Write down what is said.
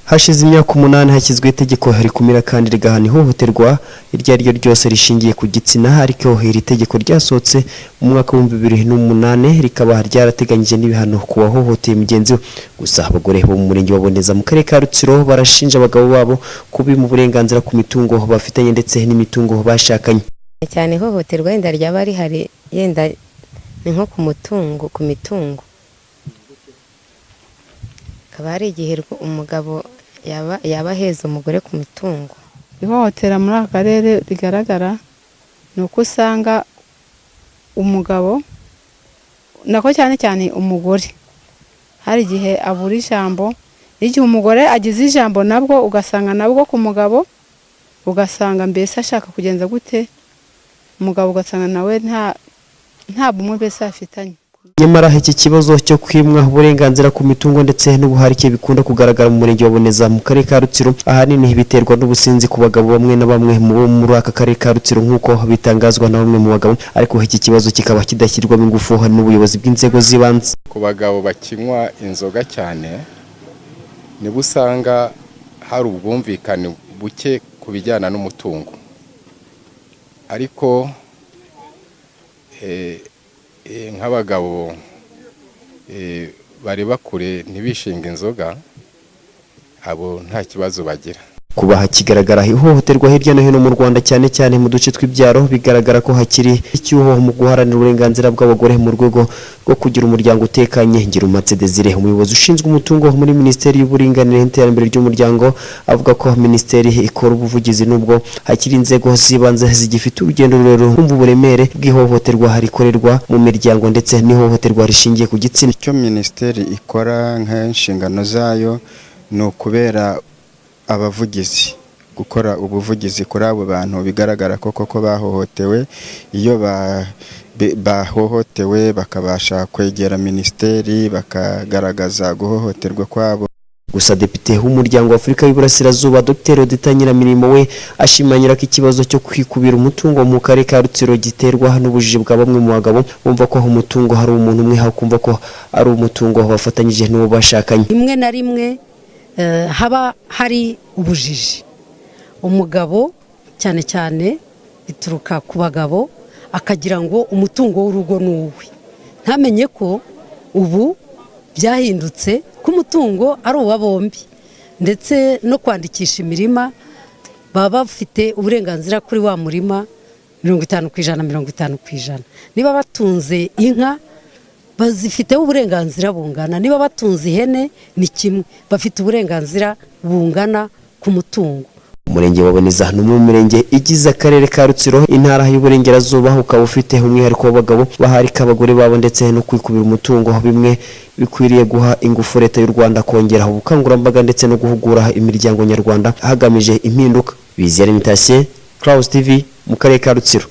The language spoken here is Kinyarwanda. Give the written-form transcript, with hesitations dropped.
Hashize imyaka 8 hashyizweho itegeko rikumira kandi rigahana ihohoterwa iryo ari ryo ryose rishingiye ku gitsina, ariko iri tegeko ryasohotse mu mwaka wa 2008 rikaba ryarateganyije n'ibihano ku wahohoteye mugenzi we. Gusa abagore bo mu murenge wa Boneza mu karere ka Rutsiro barashinja abagabo babo kubima uburenganzira ku mitungo bafitanye ndetse n'imitungo bashakanye. Cyane ihohoterwa yenda ryaba rihari, yenda ni nko ku mutungo, ku mitungo. Hakaba hari igihe umugabo yaba aheza umugore ku mitungo. Ihohotera muri aka karere rigaragara ni uko usanga umugabo, nako cyane cyane umugore, hari igihe abura ijambo. N'igihe umugore agize ijambo, nabwo ugasanga nabwo ku mugabo, ugasanga mbese ashaka kugenza gute umugabo, ugasanga nawe nta bumwe mbese afitanye. Nyamara iki kibazo cyo kwimwa uburenganzira ku mitungo ndetse n'ubuharike bikunda kugaragara mu murenge wa Boneza mu karere ka Rutsiro, ahanini biterwa n'ubusinzi ku bagabo bamwe na bamwe muri aka karere ka Rutsiro, nk'uko bitangazwa na bamwe mu bagabo. Ariko iki kibazo kikaba kidashyirwamo ingufu n'ubuyobozi bw'inzego z'ibanze. Ku bagabo bakinywa inzoga cyane, nibo usanga hari ubwumvikane buke ku bijyana n'umutungo. Ariko nk'abagabo bareba kure, ntibishinge inzoga, abo nta kibazo bagira. Kuba hakigaragara ihohoterwa hirya no hino mu Rwanda, cyane cyane mu duce tw'ibyaro, bigaragara ko hakiri icyuho mu guharanira uburenganzira bw'abagore mu rwego rwo kugira umuryango utekanye. Ngirumatse Desire, umuyobozi ushinzwe umutungo muri Minisiteri y'Uburinganire n'Iterambere ry'Umuryango, avuga ko minisiteri ikora ubuvugizi nubwo hakiri inzego z'ibanze zigifite urugendo rurerure kumva uburemere bw'ihohoterwa rikorerwa mu miryango ndetse n'ihohoterwa rishingiye ku gitsina. Icyo minisiteri ikora nk'inshingano zayo ni ukubera abavugizi, gukora ubuvugizi kuri abo bantu bigaragara ko koko bahohotewe. Iyo bahohotewe bakabasha kwegera minisiteri, bakagaragaza guhohoterwa kwabo. Gusa depite w'Umuryango wa Afurika y'Uburasirazuba, Dr Odita Nyiramirimo, we ashimangira ko ikibazo cyo kwikubira umutungo mu karere ka Rutsiro giterwa n'ubujiji bwa bamwe mu bagabo bumva ko umutungo hari umuntu umwe, hakumva ko ari umutungo bafatanyije n'uwo bashakanye. Rimwe na rimwe haba hari ubujiji. Umugabo cyane cyane, bituruka ku bagabo, akagira ngo umutungo w'urugo ni uwe, ntamenye ko ubu byahindutse, ko umutungo ari uwa bombi. Ndetse no kwandikisha imirima, baba bafite uburenganzira kuri wa murima 50%, 50%. Niba batunze inka, bazifiteho uburenganzira bungana. Niba batunze ihene, ni kimwe, bafite uburenganzira bungana ku mutungo. Umurenge wa Boneza ni umwe mu mirenge igize akarere ka Rutsiro, Intara y'Uburengerazuba, ukaba ufite umwihariko w'abagabo baharika abagore babo ndetse no kwikubira umutungo, bimwe bikwiriye guha ingufu Leta y'u Rwanda kongera ubukangurambaga ndetse no guhugura imiryango nyarwanda hagamije impinduka. Biziyaremye Thacien, Clouds TV, mu karere ka Rutsiro.